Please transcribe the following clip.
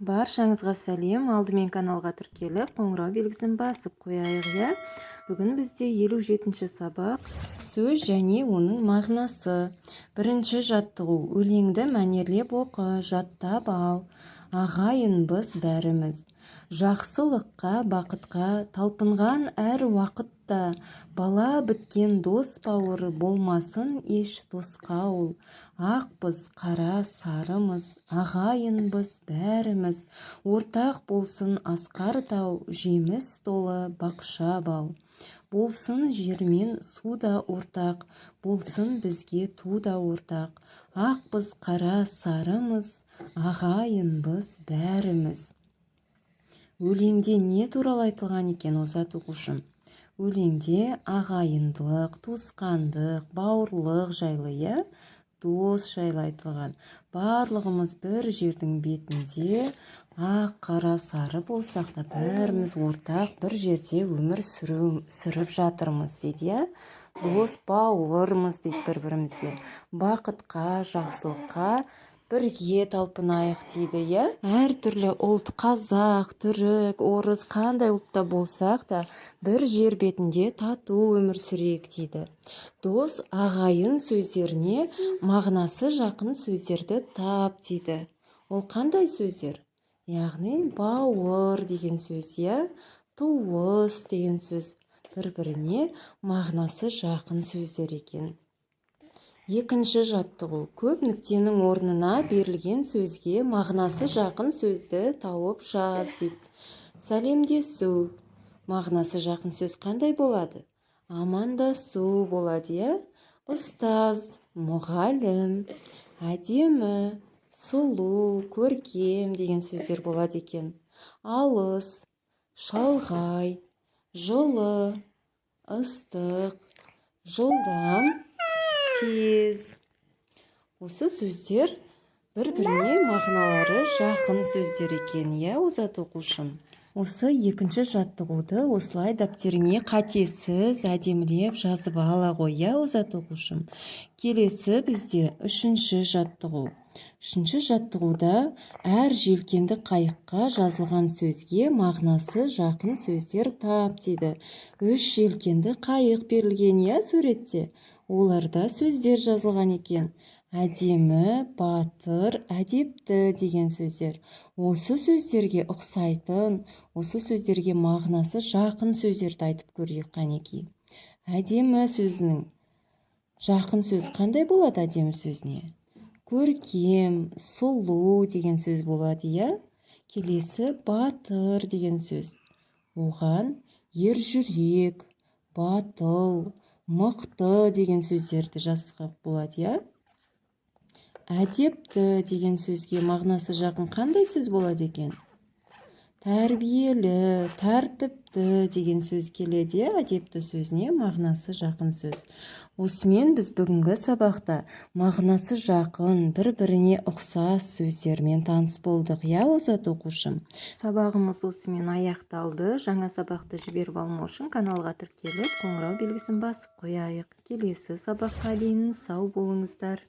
Баршаңызға сәлем! Алдымен каналға тіркеліп, қоңырау белгісін басып қояйық, иә. Бүгін бізде 57-ші сабақ, сөз және оның мағынасы. Бірінші жаттығу: өлеңді мәнерлеп оқы, жаттап ал. Ағайынбыз бәріміз, жақсылыққа, бақытқа талпынған әр уақытта. Бала біткен дос бауыр болмасын еш тосқауыл. Ақпыз, қара, сарымыз, ағайынбыз бәріміз. Ортақ болсын асқар тау, жеміс толы бақша бау. Болсын жер мен су да ортақ, болсын бізге ту да ортақ. Ақпыз, қара, сарымыз, ағайынбыз бәріміз. Өлеңде не туралы айтылған екен, озат оқушым? Өлеңде ағайындылық, туысқандық, бауырлық жайлы, иә, дос жайлы айтылған. Барлығымыз бір жердің бетінде ақ, қара, сары болсақ та, бәріміз ортақ бір жерде өмір сүріп жатырмыз дейді, иә. Дос бауырмыз дейді бір бірімізге. Бақытқа, жақсылыққа бірге талпынайық дейді, иә. Әртүрлі ұлт, қазақ, түрік, орыс, қандай ұлтта болсақ та, бір жер бетінде тату өмір сүрейік дейді. Дос, ағайын сөздеріне мағынасы жақын сөздерді тап дейді. Ол қандай сөздер? Яғни бауыр деген сөз, иә, туыс деген сөз бір біріне мағынасы жақын сөздер екен. Екінші жаттығу: көп нүктенің орнына берілген сөзге мағынасы жақын сөзді тауып жаз дейді. Сәлемдесу, мағынасы жақын сөз қандай болады? Амандасу болады, иә. Ұстаз, мұғалім. Әдемі, сұлу, көркем деген сөздер болады екен. Алыс, шалғай. Жылы, ыстық. Жылдам, тез. Осы сөздер бір-біріне мағыналары жақын сөздер екен, иә, озат оқушым. Осы екінші жаттығуды осылай дәптеріңе қатесіз, әдемілеп жазып ала ғой, иә, озат оқушым. Келесі бізде үшінші жаттығу. Үшінші жаттығуда әр желкенді қайыққа жазылған сөзге мағынасы жақын сөздер тап дейді. Үш желкенді қайық берілген, иә, суретте. Оларда сөздер жазылған екен: әдемі, батыр, әдепті деген сөздер. Осы сөздерге ұқсайтын, осы сөздерге мағынасы жақын сөздерді айтып көрейік, қанекей. Әдемі сөзінің жақын сөз қандай болады? Әдемі сөзіне көркем, сұлу деген сөз болады, иә. Келесі батыр деген сөз. Оған ержүрек, батыл, мықты деген сөздерді жазсақ болады, иә. Әдепті деген сөзге мағынасы жақын қандай сөз болады екен? Тәрбиелі, тәртіпті деген сөз келеді, иә, әдепті сөзіне мағынасы жақын сөз. Осымен біз бүгінгі сабақта мағынасы жақын, бір-біріне ұқсас сөздермен таныс болдық, иә, озат оқушым. Сабағымыз осымен аяқталды. Жаңа сабақты жіберіп алмау үшін каналға тіркеліп, қоңырау белгісін басып қояйық. Келесі сабаққа дейін сау болыңыздар.